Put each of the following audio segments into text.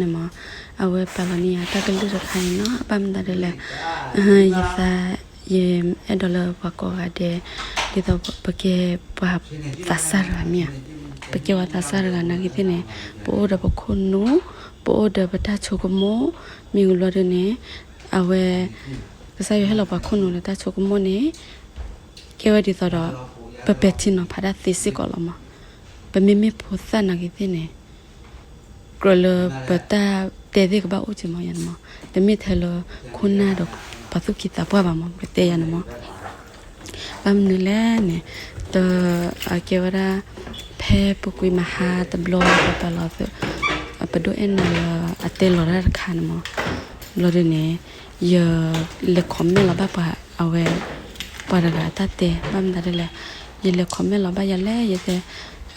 န့ၣ်မး, အဝဲပာ်လီၤန့ၢ်ယၤတၢ်ကလုၢ်တခါအံၤနီၤ, ဘၣ်မနုၤဒ်လဲၣ်, ယသး, ယအဲၣ်ဒိးလၢပှၤကိးဂၤဒဲး, ဒ်သိးပကဲပှၤသးစၢ်တဂၤမ့ၢ်ဧါ, ပကဲပှၤသးစၢ်တဂၤနာ်က့သ့ၣ်န့ၣ်, ပအိၣ်ဒီးပခိၣ်နူာ်, ပအိၣ်ဒီးပတၢ်ဆိကမိၣ်, မ့ၢ်ဝံၤဘျီဒုန့ၣ်, အဝဲ ကစၢ်ယွၤဟ့ၣ်လီၤပှၤခိၣ်နူာ်ဒီးတၢ်ဆိကမိၣ်န့ၣ်, ကဲဝဲဒ်သိးဒီး ပပဲာ်ထံနီၤဖးတၢ်သ့စ့ၢ်ကီးလီၤမး. ပမ့မ့ၢ်ဖိသၣ်နာ်က့သ့ၣ်န့ၣ်, ကြၢးလၢပတၢ်တဲသ့ၣ်ကဘၣ်အိၣ်က့ၤမးယၤန့ၣ်မး, တမ့ၢ်ထဲလၢခိၣ်နၢ်ဒီးပှၤသူၣ်က့သးပှၢ်ဘၣ်မး, ပကတဲယၤန့ၣ်မး. ဘၣ်မနုၤလဲၣ်န့ၣ်, တ, အကဲဝဲဒၣ် ဖဲပူၤကွံာ်မဟါတဘျီ ပပာ်လီၤ, ပဒိၣ်အဲၣ်နၤလၢအတဲလီၤတၢ်တခါန့ၣ်မး, ဘျီဒုန့ၣ် ယလဲၤ comment လီၤဘၣ်ပှၤအဝဲ, ပှၤတဂၤအတၢ်တဲ ဘၣ်မနုၤဒ်လဲၣ်, ယလဲၤ comment လီၤဘၣ်ယၤလဲၣ်, ယတဲ,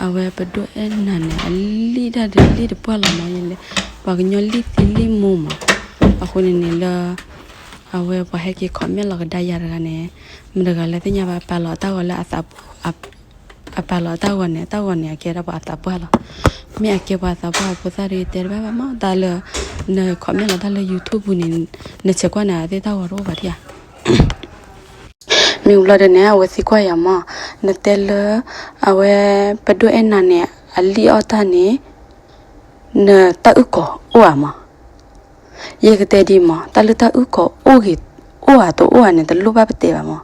အဝဲပဒိၣ်အဲၣ်နၤန့ၣ် အလံၣ်တၢ်ဒ်လံၣ်တပှၢ်လီၤမး, ယလဲၤ, ပှၤကညီလံၣ်သံလံၣ်မူမး. အဃိန့ၣ်န့ၣ်လၢ အဝဲပှၤဟဲက့ၤ comment လီၤကဒါယၤတဂၤန့ၣ်, မတၤတဂၤလဲၣ်သ့ၣ်ညါဘၣ်, ပာ်လီၤအတၢ်ဂီၤလၢအသး, အပာ်လီၤအတၢ်ဂီၤန့ၣ်, အတၢ်ဂီၤန့ၣ် အကဲဒၣ်ပှၤအသးပှၢ်လီၤ. မ့ၢ်အကဲပှၤအသးပှၢ်အဖိသၣ်ဒီး ယတဲတဘၣ်ဘၣ်မး, တၢ်လၢ န comment လီၤတၢ်လၢ YouTube ပူၤန့ၣ်, နဆဲးကွၢ်န့ၣ် အသ့ၣ်တၢ်ဂီၤတအိၣ်ဘၣ်ထံၣ်ဧါ. မ့ၢ်ဘျီဒုန့ၣ် အဝဲသံကွၢ်ယၤမး, နတဲလၢ အဝဲပဒိၣ်အဲၣ်နၤန့ၣ် အလံၣ်အီၣ်တၢ်န့ၣ်, နတၢ်အုၣ်ကီၤအိၣ်ဧါမး. ယကတဲဒ်မး, တၢ်လၢတၢ်အုၣ်ကီၤအိၣ်ဂ့ၤ, အိၣ်ဧါတအိၣ်ဧါန့ၣ် တလိၣ်ဘၣ်ပတဲဘၣ်မး.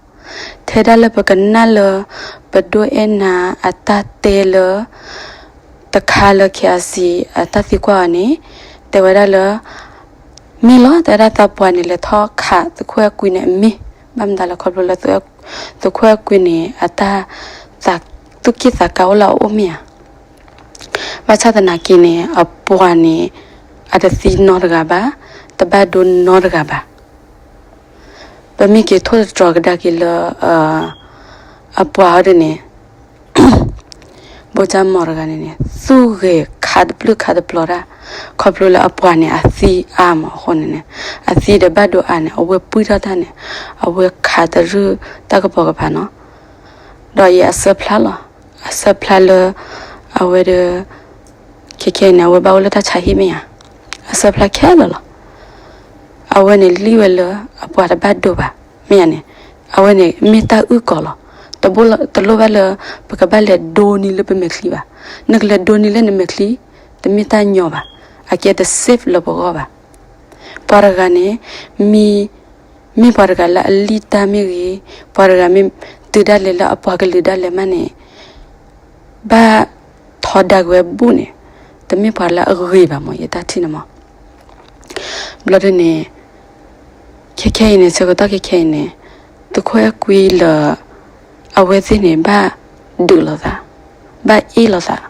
ထဲဒၣ်လၢပကနၣ်လၢ ပဒိၣ်အဲၣ်နၤအတၢ်တဲလၢ တခါလၢ KRC အတၢ်သံကွၢ်အီၤန့ၣ်, တဲဝဲဒၣ်လၢ မ့ၢ်လီၤ, တဲဝဲဒၣ်သးပှၢ်န့ၣ် လဲၤထီၣ်ခးသုးခိၣ်အဲၣ်ကွံန့ၣ်အမ့ၢ်, ဘၣ်မတၤလဲၣ် ခီဖျိလၢ သုးခိၣ်အဲၣ်ကွံန့ၣ် အတၢ် သူၣ်က့ၣ်သးကါအိၣ်လၢအအိၣ်မ့ၢ်ဧါ. ဘၣ်ဆၣ်သနာ်က့န့ၣ် အပှၤန့ၣ် အတသံနီတဂၤဘၣ်, တဘၣ်ဒိနီတဂၤဘၣ်. ပမ့ၢ်က့ၤထိၣ်သတြီၤကဒါက့ၤလၢ အပှၤအံၤဒ်န့ၣ် ဘိၣ်ကၠၢမီၤတဂၤန့ၣ်န့ၣ် သူၣ်ဂဲၤခးတပျုၢ်ခးတပျီၤတၢ်, ခီဖျိလၢအပှၤန့ၣ် အသံအါမးအဃိန့ၣ်န့ၣ်, အသံဒီးဘၣ်ဒိအါန့ၣ် အဝဲပှံၢ်ထီၣ်တၢ်န့ၣ်, အဝဲခးတရုၢ်တၢ်ကပိာ်ကပၤနီၤ. ဒီးယအဆၢဖျါလီၤ, အဆၢဖျါလၢ အဝဲဒီး ခဲခဲအံၤန့ၣ် အဝဲဘၣ်အိၣ်လၢတၢ်ဆါဟံၣ်မ့ၢ်ဧါ, အဆၢဖျါခဲလၢာ်လီၤ. အဝဲန့ၣ်လံၣ်ဝဲလၢအပှၤတဘၣ်ဒိဘၣ်, မ့ၢ်ဧါန့ၣ်, အဝဲန့ၣ်မ့ၢ်တၢ်အုၣ်ကီၤလီၤ. တဘိလၢ, တလိၣ်ဘၣ်လၢ ပကဘၣ်လဲၤဒိနံၤလၢပမဲာ်ချံဘၣ်. နကလဲၤဒိနံၤလၢနမဲာ်ချံ, တမ့ၢ်တၢ်ညီဘၣ်, အကဲတ safe လၢပဂီၢ်ဘၣ်. ပှၤတဂၤန့ၣ် မ့ၢ်, မ့ၢ်ပှၤတဂၤလၢအလံၣ်တၢ်မ့ၢ်ဂ့ၤ, ပှၤတဂၤမ့ၢ်တုၤဒၣ်လဲာ်လၢအပှၤကလုာ်ဒၣ်လဲာ်မးန့ၣ် ဘၣ်ထီဒါက့ၤဝဲဘူၣ်န့ၣ်, တမ့ၢ်ပှၤလၢအဂ့ၤဘၣ်မး ယတၢ်ထံၣ်န့ၣ်မး. ဘျီဒ်န့ၣ်, ခဲခဲအံၤန့ၣ် ဆၢကတီၢ်ခဲခဲအံၤန့ၣ်, သုးခိၣ်အဲၣ်ကွံလၢ အဝဲသ့ၣ်န့ၣ် ဘၣ်ဒုးလိာ်သး, ဘၣ်အ့ၣ်လိာ်သး,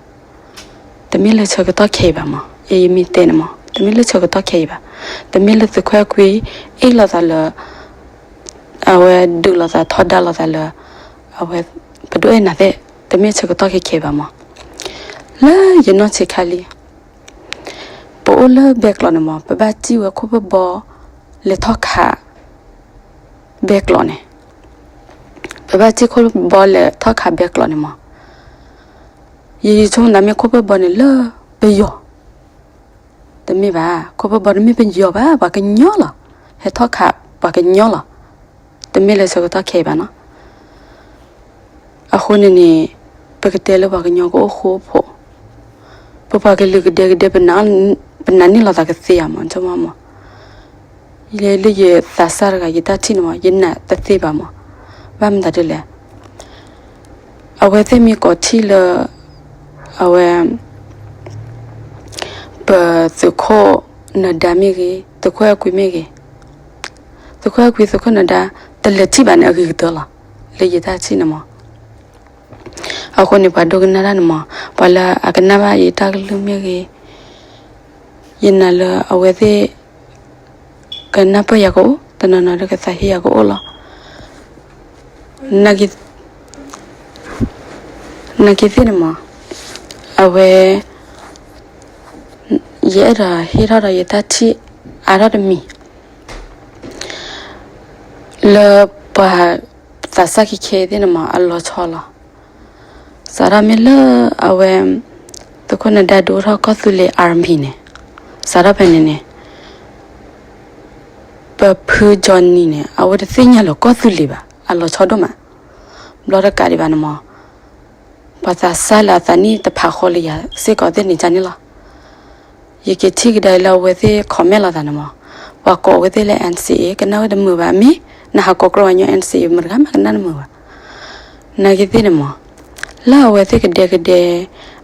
တမ့ၢ်လၢဆၢကတီၢ်ခဲအံၤဘၣ်မး, ယမ့ၢ်တဲန့ၣ်မး, တမ့ၢ်လၢဆၢကတီၢ်ခဲအံၤဘၣ်, တမ့ၢ်လၢသုးခိၣ်အဲၣ်ကွံ အ့ၣ်လိာ်သးလၢ အဝဲဒုးလိာ်သးထီဒါလိာ်သးလၢ အဝဲ ပဒိၣ်အဲၣ်နၤသ့ၣ်, တမ့ၢ်ဆၢကတီၢ်ခဲခဲအံၤဘၣ်မး, လၢယနီၢ်ဆံးခါလံ ပအိၣ်လၢဘဲကျိးန့ၣ်မး, ပဘၣ်စံၣ်ဝဲခိၣ်ဖၢဘီ လဲၤထီၣ်ခး ဘဲကျိးန့ၣ်, ပဘၣ်စံၣ်ခိၣ်ဖၢဘီလဲၤထီၣ်ခးဘဲကျိးန့ၣ်မး, ယဆိကမိၣ်သးမ့ၢ်ခိၣ်ဖၢဘီန့ၣ်လၢပယီၤ, တမ့ၢ်ဘၣ်, ခိၣ်ဖၢဘီတမ့ၢ်ပယီၤဘၣ်, ပှၤကညီလီၤ, ဟဲထီၣ်ခးပှၤကညီလီၤ, တမ့ၢ်လၢဆၢကတီၢ်ခဲအံၤဘၣ်နီၤ. အဃိန့ၣ်န့ၣ်, ပကတဲလၢပှၤကညီကအိၣ်ဃူအိၣ်ဖိး, ပပှၤကလုာ်ကဒဲကဒဲ ပနာ်န့ၢ်လိာ်သးကသ့ဧါမး, ဆိကမိၣ်မး, လၢယသးစၢ်တဂၤ ယတၢ်ထံၣ်န့ၣ်မး ယနာ်တသ့ဘၣ်မး, ဘၣ်မတၤဒ်လဲၣ်, အဝဲသ့ၣ်မ့ၢ်ကိးထံၣ်လၢ အဝဲ ပသုးခိၣ်နၢၤဒါမ့ၢ်ဂ့ၤ, သုးခိၣ်အဲၣ်ကွံမ့ၢ်ဂ့ၤ, သုးခိၣ်အဲၣ်ကွံ သုးခိၣ်နၢၤဒါ တလဲၤထံၣ်ဘၣ်န့ၣ် အဂ့ၤကတၢၢ်လီၤ, လၢယတၢ်ထံၣ်န့ၣ်မး. အဃိန့ၣ် ပှၤဒိကနၣ်တၢ်န့ၣ်မး, ပှၤလၢအကနၣ်ဘၣ်ယတၢ်ကလုၢ်မ့ၢ်ဂ့ၤ, ယနာ်လၢအဝဲသ့ၣ် ကနၢ်ပၢၢ်ယၤကအိၣ်, တနီၤနီၤဒီးကသးဟ့ယၤကအိၣ်လီၤ. နာ်က့သ့ၣ်န့ၣ်မး, အဝဲ ယအဲၣ်ဒိးဟ့ၣ်ထီၣ်ဒီးယတၢ်ထံၣ်အါထီၣ်တမံၤ လၢပှၤသးစၢ်ခဲခဲသ့ၣ်န့ၣ်မး အလီၤဆီလီၤ. စးထီၣ်မ့ၢ်လၢအဝဲ သုးခိၣ်နၢၤဒါဒိထီၣ်ကီၢ်သူလ့ၤ army န့ၣ်, စးထီၣ်ဖဲန့ၣ်န့ၣ် ပဖုကၠီနံၤန့ၣ် အဝဲတသ့ၣ်ညါလၢၤကီၢ်သူလ့ၤဘၣ်, အလီၤဆီဒိၣ်မး. ဘျီတကးဒံးဘၣ်န့ၣ်မး, ပှၤသးစၢ်လၢအသးနံၣ်တဖးဃီလၢယၤစ့ၢ်ကီးသ့ၣ်န့ၣ်ကန့ၣ်လီၤ. ယက့ၤထံၣ်ကဒါလၢအဝဲသ့ၣ် comment လိာ်သးန့ၣ်မး, ပှၤကိးဝဲသ့ၣ်လၢ N C A ကနၣ်ဝဲတမုာ်ဘၣ်, မ့ၢ်နဟးကိးကြၢးဝဲညီ N C A မတဂၤမးကနၣ်တမုာ်ဘၣ်. နာ်က့သ့ၣ်န့ၣ်မး, လၢအဝဲသ့ၣ်ကဒဲကဒဲ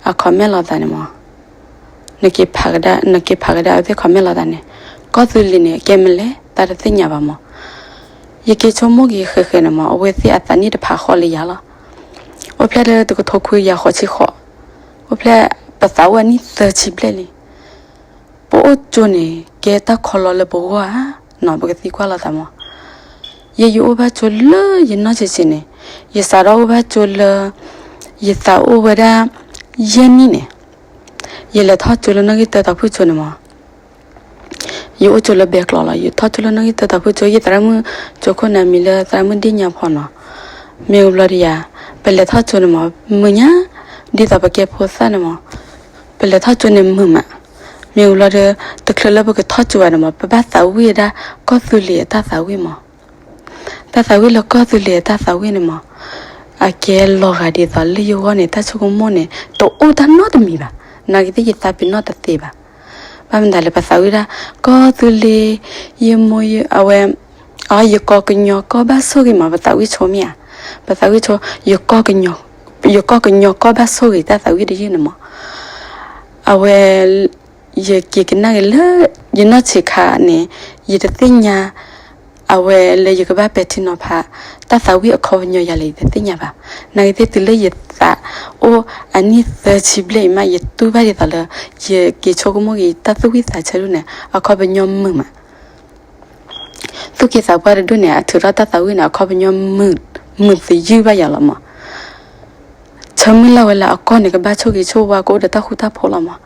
အ comment လိာ်သးန့ၣ်မး, နက့ၤဖးကဒါ, နက့ၤဖးကဒါအဝဲသ့ၣ် comment လိာ်သးန့ၣ်, ကီၢ်သူလ့ၤန့ၣ် ကဲမလဲၣ် သးတသ့ၣ်ညါဘၣ်မး. ယက့ၤဆိကမိၣ်က့ၤဃဲးဃဲးန့ၣ်မး, အဝဲသ့ၣ်အသးနံၣ်တဖးဃီလၢယၤလီၤ. အိၣ်ဖျဲၣ်လၢတကထိခွံကယၤဃိးဆံဃိး, အိၣ်ဖျဲၣ်ပသးအိၣ်အနံၣ်သၢဆံဘျဲၣ်လံ. ပအိၣ်ကၠိန့ၣ် ကဲတၢ်ခီလီၤလၢပဂီၢ်ဧါနီၤ, ပကသံကွၢ်လိာ်သးမး. ယဲယအိၣ်ဘၣ်ကၠိလၢယနီၢ်ဆံးဆံးန့ၣ်, ယစးထီၣ်အိၣ်ဘၣ်ကၠိလၢ ယသးအိၣ်ဝဲဒၣ် ယဲၢ်နံၣ်န့ၣ်, ယလဲၤထီၣ်ကၠိလၢနီၣ်ဂံၢ်တၢတီၤဖုၣ်ကၠိန့ၣ်မး. ယအိၣ်ကၠိလၢဘဲကျိးလီၤ, ယထီၣ်ကၠိလၢနီၣ်ဂံၢ်တၢတီၤဖုၣ်ကၠိ, ယသရၣ်မုၣ်ကၠိခိၣ်န့ၣ် အမံၤလၢသရၣ်မုၣ်ဒ့ၣ်ညါဖီနီၤ. မ့ၢ်ဝံၤဘျီဒီးယၤ, ပလဲၤထီၣ်ကၠိန့ၣ်မး, မုာ်ညါ, ဒ်သိးပကဲဖိသၣ်န့ၣ်မး, ပလဲၤထီၣ်ကၠိန့ၣ်မုာ်မး. မ့ၢ်ဝံၤဘျီဒီး တချုးလၢပကထီၣ်ကၠိဘၣ်န့ၣ်မး, ပဘၣ်သးဝံၣ်ဝဲဒၣ် ကီၢ်သူလ့ၤအတၢ်သးဝံၣ်မး. တၢ်သးဝံၣ်လၢကီၢ်သူလ့ၤအတၢ်သးဝံၣ်န့ၣ်မး, အကဲလီၤဂာ်ဒ်သိးလၢယဂီၢ်န့ၣ် တၢ်ဆိကမိၣ်န့ၣ် တအိၣ်တၢ်နီတမံၤဘၣ်. နာ်က့သ့ၣ်ယသးပ့ၤနီၣ်တသ့ဘၣ်. ဘၣ်မနုၤလဲၣ် ပသးဝံၣ်ဒၣ် ကီၢ်သူလ့ၤ, ယမိၢ်ယ အဝဲ, အ ယကီၢ်ကညီကီၢ်ဘၣ်ဆိၣ်ဂ့ၤမး, ပသးဝံၣ်ဆိမ့ၢ်ဧါ. ပသးဝံၣ်ဆိ ယကီၢ်ကညီ, ယကီၢ်ကညီကီၢ်ဘၣ်ဆိၣ်ဂ့ၤ တၢ်သးဝံၣ်တယုၢ်န့ၣ်မး. အဝဲ ယက့ၤကနၣ်က့ၤလၢ ယနီၢ်ဆံးခါန့ၣ်, ယတသ့ၣ်ညါ အဝဲလၢယကဘၣ်ပဲာ်ထံနီၤဖး တၢ်သးဝံၣ်အခီပညီယၤလဲၣ် ယတသ့ၣ်ညါဘၣ်. နာ်က့သ့ၣ်တုၤလၢယသးအိၣ်အနံၣ်သၢဆံဘျဲၣ်အံၤမး ယတူၢ်ဘၣ်ဒ်သိးလၢ ယက့ၤဆိကမိၣ်က့ၤ တၢ်သူၣ်ဝံၣ်သးဆၢဒိၣ်န့ၣ် အခီပညီမုာ်မး. သူၣ်က့သးပှၢ်တဒူၣ်န့ၣ် အထုးထီၣ်တၢ်သးဝံၣ်န့ၣ် အခီပညီမုာ်, မုာ်သယုၢ်ဘၣ်ယၤလီၤမး. ဆၢမုၢ်လၢ်ဝဲလၢအကီၢ်န့ၣ် ကဘၣ်ဆိၣ်ဂ့ၤဆိၣ်ဝါ ကအိၣ်ဒီးတၢ်ဃူတၢ်ဖိးလီၤမး.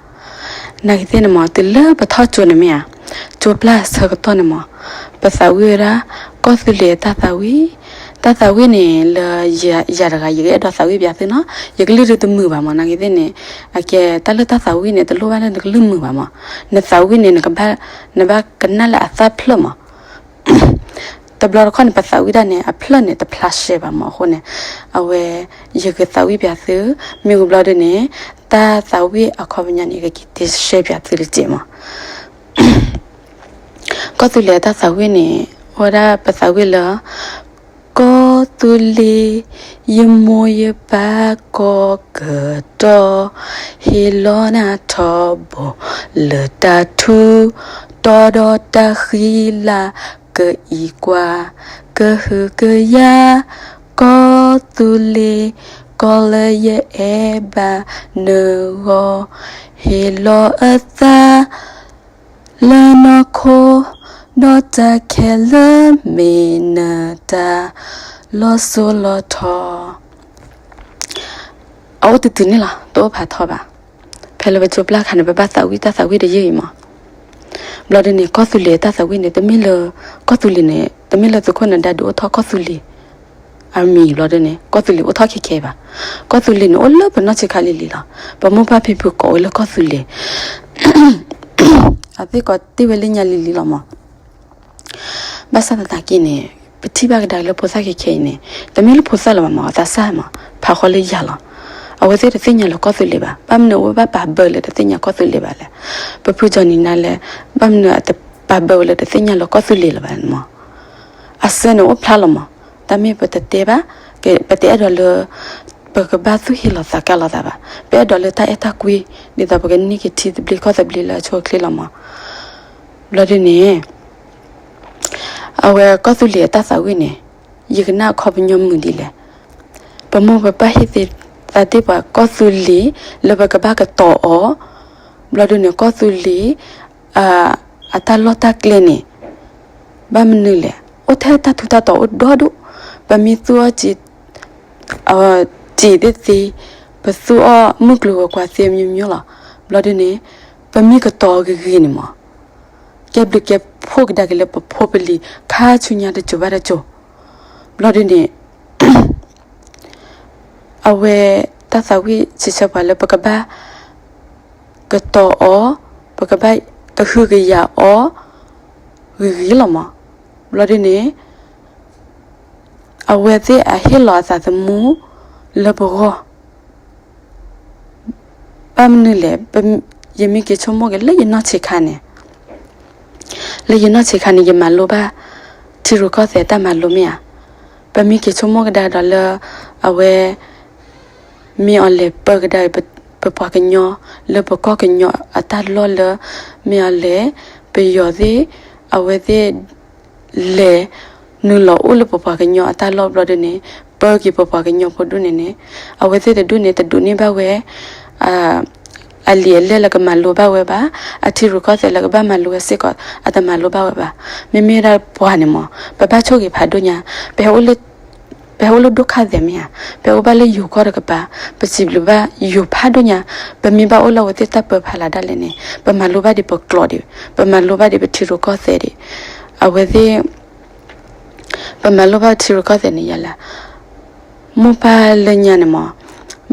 နာ်က့သ့ၣ်န့ၣ်မး တုၤလၢပထီၣ်ကၠိန့ၣ်မ့ၢ်ဧါ, ကၠိပျၢ်ဆၢကတီၢ်န့ၣ်မး, ပသးဝံၣ်ဝဲဒၣ် ကီၢ်သူလ့ၤအတၢ်သးဝံၣ်, တၢ်သးဝံၣ်န့ၣ်လၢ ယၤတဂၤ ယကအဲၣ်ဒိးသးဝံၣ်ပၠးသုနီၤ, ယကလုၢ်ဒုးတမုာ်ဘၣ်မး. နာ်က့သ့ၣ်န့ၣ် အကဲတၢ်လၢတၢ်သးဝံၣ်န့ၣ် တလိၣ်ဘၣ်လၢနကလုၢ်မုာ်ဘၣ်မး. နသးဝံၣ်န့ၣ် နကဘၣ်, နဘၣ်ကနၣ်လၢအသၣ်ဖျၢၣ်မး. တဘျီတခီၣ်န့ၣ် ပသးဝံၣ်ဒၣ်န့ၣ် အဖျၢၣ်န့ၣ် တဖျါရှဲဘၣ်မး. အဃိန့ၣ် အဝဲ ယကသးဝံၣ်ပၠးသု, မ့ၢ်ဝံၤဘျီဒုန့ၣ် တၢ်သးဝံၣ်အခီပညီန့ၣ် ကက့ၤတဲရှဲပၠးသုလၢက့မး. ကီၢ်သူလ့ၤအတၢ်သးဝံၣ်န့ၣ် အိၣ်ဝဲဒၣ်ပသးဝံၣ်လၢ ကီၢ်သူလ့ၤ, ယမိၢ်ယပၢ်ကိးကတီၤ, ဟ့ၣ်လီၤနၤထီဘိ, လၢတၢ်ထူးတီၤဒီးတၢ်ဃံလၤကအံၤကွၢ်, ကဟုကယာ်, ကီၢ်သူလ့ၤ, ကီၢ်လၢယအဲၣ်ဘၣ်နဂီၢ်, ဟ့ၣ်လီၤအသး လၢနီၢ်ခိ, ဒီးတၢ်ခဲလၢာ်မ့ၢ်နတၢ်, လီၤစိၤလီၤထီ. အအိၣ်တတုၤန့ၣ်လီၤ, တအိၣ်ဖးထီဘၣ်. ဖဲလၢပကၠိပျၢ်အခါန့ၣ် ပဘၣ်သးဝံၣ်တၢ်သးဝံၣ်တယုၢ်အံၤမး. ဘျီဒုန့ၣ် ကီၢ်သူလ့ၤအတၢ်သးဝံၣ်န့ၣ် တမ့ၢ်လၢ, ကီၢ်သူလ့ၤန့ၣ် တမ့ၢ်လၢသုးခိၣ်နဒါဒုးအိၣ်ထီၣ်ကီၢ်သူလ့ၤ အမံၤဘျီဒုန့ၣ် ကီၢ်သူလ့ၤအိၣ်ထီၣ်ခဲခဲအံၤဘၣ်. ကီၢ်သူလ့ၤန့ၣ် အိၣ်လၢပနီၢ်ဆံးခါလံၤလံၤလီၤ. ပမိၢ်ပၢ်ဖံဖုကိးဝဲလၢကီၢ်သူလ့ၤ အသ့ၣ်ကိးတ့ၢ်ဝဲလၢညါလံၤလံၤလီၤမး. ဘၣ်ဆၣ်သနာ်က့န့ၣ် ပထံၣ်ဘၣ်ကဒါက့ၤလၢဖိသၣ်ခဲခဲအံၤန့ၣ် တမ့ၢ်လၢဖိသၣ်လၢၤဘၣ်မး, အသးစၢ်မး, ဖးဃီလၢယၤလီၤ. အဝဲသ့ၣ်တသ့ၣ်ညါလၢၤကီၢ်သူလ့ၤဘၣ်. ဘၣ်မနုၤအဝဲဘၣ်ပာ်ဘၢလၢတသ့ၣ်ညါကီၢ်သူလ့ၤဘၣ်လဲၣ်. ပဖုကၠီနံၤနၤလဲၣ်, ဘၣ်မနုၤအတပာ်ဘၢဝဲလၢတသ့ၣ်ညါလၢၤကီၢ်သူလ့ၤလၢၤဘၣ်မး. အစၢၤန့ၣ်အိၣ်ဖျါလီၤမး. တၢ်မ့ၢ်ပတတဲဘၣ်, ပတအဲၣ်ဒိးလၢ ပကဘၣ်သူၣ်ဟ့လိာ်သးကါလိာ်သးဘၣ်. ပအဲၣ်ဒိးလၢတၢ်အဲၣ်တၢ်ကွံ, ဒ်သိးပကန့ၢ်က့ၤထံသဘျ့ကီၢ်သဘျ့လၢအဆိအချ့လီၤမး. ဘျီဒုန့ၣ် အဝဲကီၢ်သူလ့ၤအတၢ်သးဝံၣ်န့ၣ် ယကနၣ်အခီပညီမုာ်ဒ်လဲၣ်. ပမိၢ်ပပၢ်ဟ့ၣ်သ့သးတ့ၢ်ပှၤကီၢ်သူလ့ၤ လၢပကဘၣ်ကတီၤအီၤ, ဘျီဒုန့ၣ် ကီၢ်သူလ့ၤ အတၢ်လီၢ်တၢ်ကျဲန့ၣ် ဘၣ်မနုၤလဲၣ်, အိၣ်ထဲတၢ်ထူးတၢ်တီၤအိၣ်ဒီဒူၣ်, ပမ့ၢ်သူအီၤ စံးသ့ၣ်သ့, ပသူအီၤမုၢ်ကျိၤဝဲၤကွာ်သ့ မျိုးမျိုးလီၤ. ဘျီဒုန့ၣ် ပမ့ၢ်ကတီၤအီၤဂ့ၤဂ့ၤန့ၣ်မး, ကဲဘျုးကဲဖှိၣ်ကဒါက့ၤလၢပဖိပလံၤ ခါဆူညါတစိၤဘၣ်တစိၤ. ဘျီဒုန့ၣ် အဝဲတၢ်သးဝံၣ်စံးဆၢပှၤလၢပကဘၣ်ကတီၤအီၤ, ပကဘၣ် အဟုကယာ်အီၤဂ့ၤဂ့ၤလီၤမး. ဘျီဒ်န့ၣ် အဝဲသ့ၣ်အဟ့ၣ်လီၤအသးသမူလၢပဂီၢ် ဘၣ်မနုၤလဲၣ်, ယမ့ၢ်က့ၤဆိကမိၣ်က့ၤလၢယနီၢ်ဆံးခါန့ၣ်, လၢယနီၢ်ဆံးခါန့ၣ် ယမၤလိဘၣ် ထံရူၢ်ကီၢ်သဲးတၢ်မၤလိမ့ၢ်ဧါ. ပမ့ၢ်က့ၤဆိကမိၣ်ကဒါဒီးလၢ အဝဲ မ့ၢ်အီၤလဲၤပၢကဒါ ပပှၤကညီ လၢပကီၢ်ကညီအတၢ်လီၢ်လၢ မ့ၢ်အီၤလဲၤ ပယီၤသ့ၣ် အဝဲသ့ၣ် လဲၤနုာ်လီၤအိၣ်လၢပပှၤကညီအတၢ်လီၢ်ဘျီဒ်န့ၣ် ပၢက့ၤပပှၤကညီဖိဒ်န့ၣ်န့ၣ် အဝဲသ့ၣ်တဒူၣ်န့ၣ် တဒိးန့ၢ်ဘၣ်ဝဲ အလံာ်အလဲၢ်လၢကမၤလိဘၣ်ဝဲဘၣ်, အထံရူၢ်ကီၢ်သဲးလၢကဘၣ်မၤလိဝဲစ့ၢ်ကီး အတမၤလိဘၣ်ဝဲဘၣ်. မ့မ့ၢ်ဝဲဒၣ်ပှၤန့ၣ်မး ပဘၣ်ဆိၣ်ဂ့ၤဖးဒိၣ်ညါ, ပဟဲအိၣ်လၢ ပဟဲအိၣ်လၢဒိၣ်ခါသဲးမ့ၢ်ဧါ, ပဟဲအိၣ်ဘၣ်လၢယိၤကီၢ်တကပၤ, ပစံးဘျုးဘၣ်ယိၤဖးဒိၣ်ညါ, ပမ့ၢ်ဘၣ်အိၣ်လၢအဝဲသ့ၣ်တၢ်ပၢဖးလၢ်ဒၣ်လဲာ်န့ၣ် ပမၤလိဘၣ်ဒံးပကျိာ်ဒံး, ပမၤလိဘၣ်ဒံးပထံရူၢ်ကီၢ်သဲးဒံး, အဝဲသ့ၣ် ပမၤလိဘၣ်ထံရူၢ်ကီၢ်သဲးန့ၣ်ယၤလၢ မိၢ်ပၢ်လၢညါန့ၣ်မး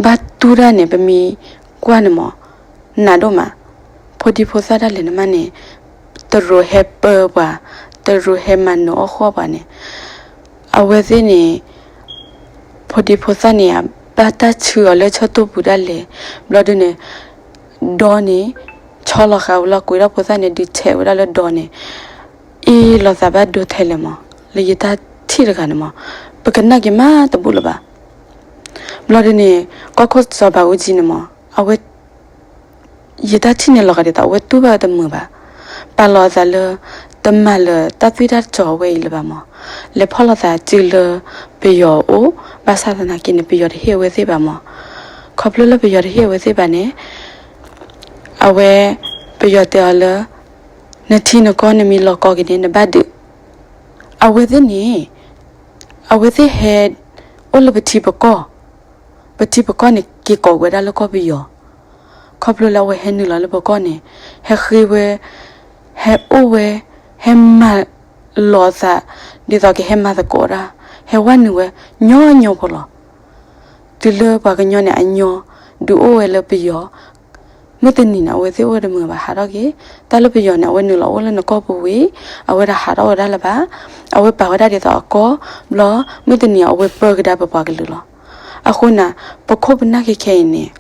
ဘၣ်တူၢ်တၢ်န့ၣ် ပမ့ၢ်ကွၢ်န့ၣ်မး နးဒိၣ်မး, ဖိဒံဖိသၣ်ဒၣ်လဲာ်န့ၣ်မးန့ၣ် တရူးဟဲပၢပှၤ, တရူးဟဲမၤနၢၤအီၣ်ဃီပှၤန့ၣ်, အဝဲသ့ၣ်န့ၣ် ဖိဒံဖိသၣ်န့ၣ် ဘၣ်တၢ်ဆှၢအီၤလၢဆၢတိၢ်ပူၤဒၣ်လဲာ်, ဘျီဒ်န့ၣ် ဒီန့ၣ် ဆီလီၤဃာ်ဝဲလီၤ ကွံာ်ဒီးဖိသၣ်န့ၣ် ဒုးထဲးဝဲဒၣ်လၢဒီန့ၣ်, အ့ၣ်လိာ်သးဘၣ်ဒိထဲလဲၣ်မး, လၢယတၢ်ထံၣ်တဂၤန့ၣ်မး, ပကနၣ်က့ၤမးတဘူၣ်လၢၤဘၣ်. ဘျီဒ်န့ၣ် ကီၢ်ခိၣ်စီၤဘးအူကၠံန့ၣ်မး အဝဲ ယတၢ်ထံၣ်န့ၣ်လီၤဂာ်ဒ်သိး အဝဲတူၢ်ဘၣ်တမုာ်ဘၣ်. ပာ်လီၤအသးလၢ တမၤလၢၤတၢ်သွံၣ်တၢ်စီၤအဝဲအံၤလၢၤဘၣ်မး. လဲၤဖီၣ်လိာ်သးစုလၢပယီၤအအိၣ်, ဘၣ်ဆၣ်သနာ်က့န့ၣ် ပယီၤတဟ့ၣ်အဝဲသ့ၣ်ဘၣ်မး. ခီဖျိလၢပယီၤတဟ့ၣ်အဝဲသ့ၣ်ဘၣ်န့ၣ် အဝဲ ပယီၤတဲအီၤလၢ နထံနကီၢ်နမ့ၢ်လီၤကီက့ၤန့ၣ် နဘၣ်ဒုး. အဝဲသ့ၣ်န့ၣ် အဝဲသ့ၣ်ဟဲ အိၣ်လၢပထံပကီၢ် ပထံပကီၢ်န့ၣ် က့ၤကိးဝဲဒၣ်လၢကီၢ်ပယီၤ. ခီဖျိလၢအဝဲဟဲနုာ်လီၤလၢပကီၢ်န့ၣ် ဟဲဃ့ဝဲ, ဟဲအိၣ်ဝဲ, ဟဲမၤလီၤအသး ဒ်သိးကဟဲမၤသကိးဒၣ်, ဟဲဝဲနုာ်ဝဲ ညီညီဖိလီၤ. တုၤလၢပှၤကညီန့ၣ် အညီ ဒုးအိၣ်ဝဲလၢပယီၤ မုၢ်တနံၤန့ၣ် အဝဲသ့ၣ်အိၣ်ဝဲတမုာ်ဘၣ် ဟးထီၣ်က့ၤ, တၢ်လၢပယီၤန့ၣ် အဝဲနုာ်လီၤအိၣ်လၢနကီၢ်ပူၤဝံၤ အဝဲဒၣ်ဟးထီၣ်ဝဲဒၣ်လၢၤဘၣ်, အဝဲပာ်ဝဲဒၣ်ဒ်သိးအကီၢ်, ဘျီ မုၢ်တနံၤအဝဲပၢကဒါပပှၤကလုာ်လီၤ. အဃိန့ၣ် ပခိၣ်ပနၢ်ခဲခဲအံၤန့ၣ်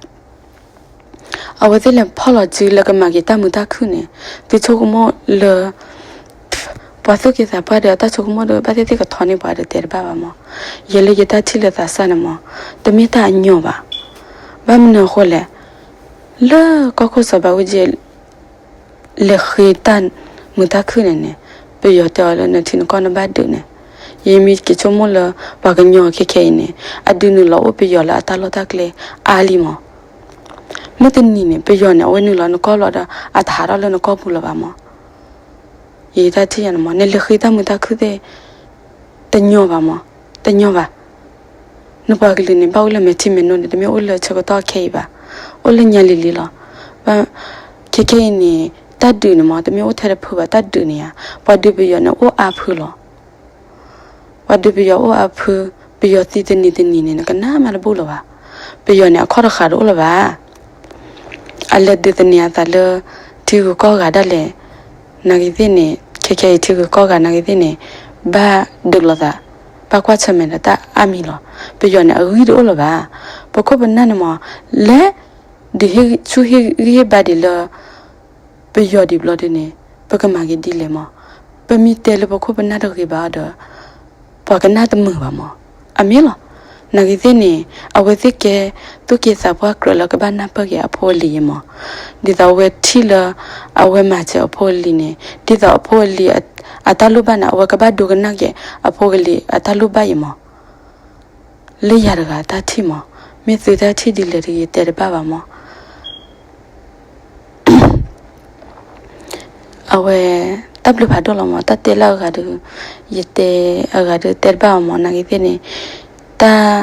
အဝဲသ့ၣ်လဲၤဖီၣ်လီၤစုလၢကမၤက့ၤတၢ်မုာ်တၢ်ခုၣ်န့ၣ် သုဆိကမိၣ်လၢ ပှၤသူၣ်က့သးပှၢ်ဒီးတၢ်ဆိကမိၣ်ဒီး ဘၣ်သ့ၣ်သ့ၣ်ကထီန့ၢ်ပှၤဒီးတဲတဘၣ်ဘၣ်မး. ယဲလၢယတၢ်ထံၣ်လၢသးစၢ်န့ၣ်မး တမ့ၢ်တၢ်အညီဘၣ်. ဘၣ်မနုၤအဃိလဲၣ်, လၢကီၢ်ခိၣ်စီၤဘးအူကၠံ လဲၤဃ့တၢ်မုာ်တၢ်ခုၣ်န့ၣ်န့ၣ် ပယီၤတဲအီၤလၢနထံနကီၢ်နဘၣ်ဒုးန့ၣ်, ယမ့ၢ်က့ၤဆိကမိၣ်လၢ ပှၤကညီခဲခဲအံၤန့ၣ် အဒုးနုာ်လီၤအိၣ်ပယီၤလၢအတၢ်လီၢ်တၢ်ကျဲအါလံမး. မုၢ်တနံၤန့ၣ် ပယီၤန့ၣ် အဝဲနုာ်လီၤနကီၢ်လီၤဒီး အတဟးထီၣ်လၢနကီၢ်ပူၤလၢၤဘၣ်မး. ယတၢ်ထံၣ်ယၤန့ၣ်မး နလဲၤဃ့တၢ်မုာ်တၢ်ခုၣ်သ့ၣ် တညီဘၣ်မး, တညီဘၣ်. နပှၤကလုာ်န့ၣ် ဘၣ်အိၣ်လၢမဲာ်ထံမဲာ်နိန့ၣ် တမ့ၢ်အိၣ်လၢဆၢကတီၢ်ခဲအံၤဘၣ်, အိၣ်လၢညါလံၤလံၤလီၤ. ဘၣ် ခဲခဲအံၤန့ၣ် တၢ်ဒုးန့ၣ်မး တမ့ၢ်အိၣ်ထဲတဖုဘၣ်, တၢ်ဒုးန့ၣ်ဧါ, ပှၤဒုးပယီၤန့ၣ် အိၣ်အါဖုလီၤ. ပှၤဒုးပယီၤအိၣ်အါဖု, ပယီၤသံတနံၤတနံၤန့ၣ် နကနၣ်မးတဘူၣ်လၢၤဘၣ်. ပယီၤန့ၣ် အခီၣ်တဃာ်တအိၣ်လၢၤဘၣ်. အလဲၤဒုးသန့ၤအသးလၢ ထံဂုၤကီၢ်ဂၤဒၣ်လဲာ် နာ်ဂ့ၤသ့ၣ်န့ၣ် ခဲခဲအံၤထံဂုၤကီၢ်ဂၤနာ်ဂ့ၤသ့ၣ်န့ၣ် ဘၣ်ဒုးလိာ်သး, ဘၣ်ကွၢ်ဆၢၣ်မဲာ်ဒီးတၢ်အါမံၤလီၤ. ပယီၤန့ၣ် အဂံၢ်တအိၣ်လၢၤဘၣ်. ပခိၣ်ပနၢ်န့ၣ်မး လဲၤဒုးဟ့ၣ်ဆူၣ်ဟ့ၣ်ဂံၢ်ဟ့ၣ်ဘါဒံးလၢ ပယီၤဒံးဘျီဒုးန့ၣ် ပကမၤက့ၤဒ်လဲၣ်မး. ပမ့ၢ်တဲလၢပခိၣ်ပနၢ်တဂ့ၤဘၣ်ဒီး ပှၤကနၣ်တမုာ်ဘၣ်မး. အမ့ၢ်လီၤ. နာ်ဂ့ၤသ့ၣ်န့ၣ် အဝဲသ့ၣ်ကဲသူၣ်က့သးပှၢ်ကြၢးလၢကဘၣ်နၢ်ပၢၢ်က့ၤအဖိအလံၤအံၤမး. ဒ်သိးအဝဲထံၣ်လၢ အဝဲမၤစၢၤအဖိအလံၤန့ၣ် ဒ်သိးအဖိအလံၤအတၢ်လိၣ်ဘၣ်န့ၣ် အဝဲကဘၣ်ဒိကနၣ်က့ၤအဖိအလံၤအတၢ်လိၣ်ဘၣ်အံၤမး. လၢယၤတဂၤတၢ်ထံၣ်မး, မ့ၢ်သုတၢ်ထံၣ်ဒ်လဲၣ်တဂ့ၤ ယတဲတဘၣ်ဘၣ်မး. အဝဲ တၢ်ဘျုးဖးဒိၣ်လီၤမး, တၢ်တဲလၢအဂၤဒီး ယတဲအဂၤဒီးတဲတဘၣ်ဘၣ်မး, နာ်ဂ့ၤသ့ၣ်န့ၣ် တၢ်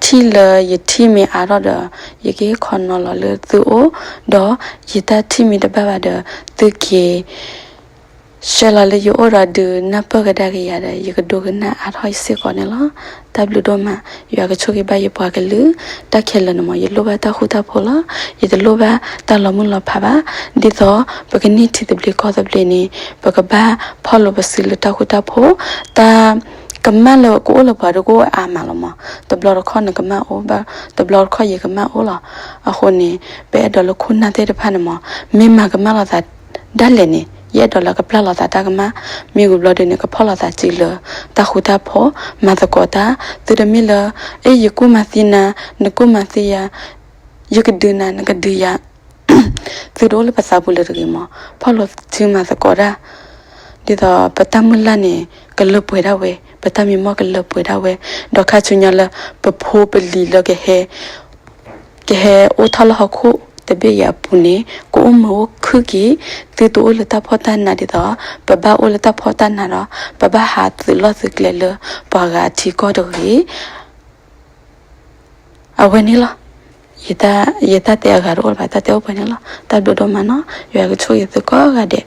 ထံၣ်လၢယထံၣ်မ့ၢ်အါထီၣ်ဒီး ယကဟ့ၣ်ခီနီၤလီၤလၢသုအိၣ်, ဒီးယတၢ်ထံၣ်မ့ၢ်တဘၣ်ဘၣ်ဒီး သုက့ၤ ဆှၢလီၤလၢယအိၣ်ဒီးဒုးနၢ်ပၢၢ်ကဒါက့ၤယၤဒီး ယကဒိကနၣ်အါထီၣ်ယစ့ၢ်ကီးန့ၣ်လီၤ. တၢ်ဘျုးဒိၣ်မး, ယွၤကဆိၣ်ဂ့ၤဘၣ်ယပှၤကလုာ်, တၢ်ခဲလၢာ်န့ၣ်မ့ၢ် ယလိၣ်ဘၣ်တၢ်ဃူတၢ်ဖိးလီၤ. ယတလိၣ်ဘၣ်တၢ်လီၤမုၢ်လီၤဖးဘၣ်. ဒ်သိးပကန့ၢ်ထံသဘျ့ကီၢ်သဘျ့န့ၣ် ပကဘၣ်ဖီၣ်လိာ်ပစုလၢတၢ်ဃူတၢ်ဖိး, တၢ် ကမၣ်လၢကအိၣ်လၢပှၤဒၣ်ကအိၣ်အါမးလီၤမး. တဘျီတခီၣ်နကမၣ်အိၣ်ဘၣ်, တဘျီတခီၣ်ယကမၣ်အိၣ်လီၤ. အဃိန့ၣ် ပအဲၣ်ဒိးလၢခိၣ်နၢ်သ့ၣ်တဖၣ်န့ၣ်မ့ၢ် မ့ၢ်မၤကမၣ်လိာ်သးဒၣ်လဲာ်န့ၣ် ယအဲၣ်ဒိးလၢကပျၢ်လိာ်သးတၢ်ကမၣ်, မ့ၢ်ဝံၤဘျီဒုန့ၣ် ကဖီၣ်လိာ်သးစုလၢတၢ်ဃူတၢ်ဖိး, မၤသကိးတၢ်, သုတမ့ၢ်လၢ အ့ၣ် ယကူၣ်မၤသံနၤ, နကူၣ်မၤသံယၤ, ယကဒုးနၤ နကဒုးယၤ သုတအိၣ်လၢပသးပူၤလၢၤတဂ့ၤမး. ဖီၣ်လိာ်စုမၤသကိးတၢ်, ဒ်သိးပတၢ်မုၢ်လၢ်န့ၣ် ကလၢပှဲၤဒၣ်ဝဲ, ပတၢ်မံမီၢ်ကလၢပှဲၤဒၣ်ဝဲ, ဒီးခါဆူညါလၢ ပဖိပလံၤလၢကဟဲ ကဟဲအိၣ်ထီၣ်လၢဟီၣ်ခိၣ်တဘ့ၣ်အံၤအပူၤန့ၣ် ကအိၣ်မုာ်အိၣ်ခုၣ်က့ၤ, သုတအိၣ်လၢတၢ်ဖှီၣ်တၢ်နးဒ်သိး ပဘၣ်အိၣ်လၢတၢ်ဖှီၣ်တၢ်နးဒီး ပဘၣ်ဟးသုးလီၢ်သုးကျဲလၢပှၤဂၤအထံကီၢ်တဂ့ၤ. အဝဲန့ၣ်လီၤ. ယတၢ် ယတၢ်တဲအဂၤတအိၣ်လၢၤဘၣ်, တၢ်တဲအိၣ်ပှဲၤန့ၣ်လီၤ. တၢ်ဘျုးဒိၣ်မးနီၤ, ယွၤကဆိၣ်ဂ့ၤသုကိးဂၤဒဲး.